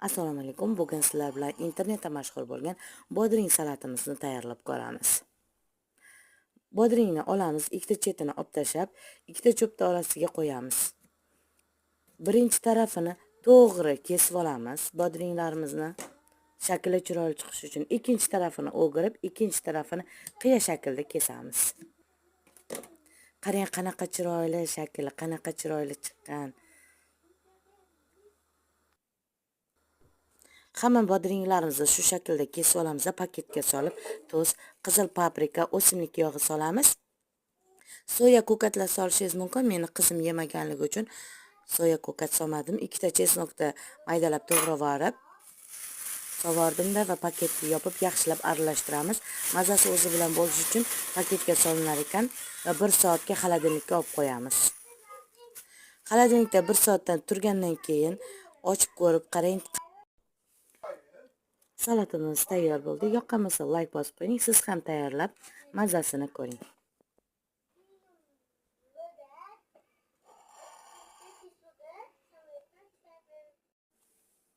Assalomu alaykum. Bugun sizlar bilan internetda mashhur bo'lgan bodring salatimizni tayyorlab ko'ramiz. Bodringni olamiz, ikkita chetini olib tashlab, ikkita cho'pni orasiga qo'yamiz. Birinchi tarafini to'g'ri kesib olamiz bodringlarimizni, shakli chiroyli chiqishi uchun. Ikkinchi tarafini o'girib, ikkinchi tarafini qiya shaklda kesamiz. Qarang, qanaqa chiroyli shakli, qanaqa chiroyli chiqqan. Hamma bodringlarimizni shu shaklda kesib olamiz, paketga solib, tuz, qizil paprika, o'simlik yog'i solamiz. Soya ko'katlar solishingiz mumkin. Meni qizim yemaganligi uchun soya ko'kat solmadim. Ikkita chesnokni maydalab to'g'rab olib, sovordimda va paketga yopib yaxshilab aralashtiramiz. Mazasi o'zi bilan bo'lishi uchun paketga solinar ekan va 1 soatga xolodilnikka olib qo'yamiz. Xolodilnikda 1 soatdan turgandan keyin ochib ko'rib qarang. Salatimiz tayyor bo'ldi. Yoqqan bo'lsa like bosib qo'ying. Siz ham tayyorlab mazasini ko'ring.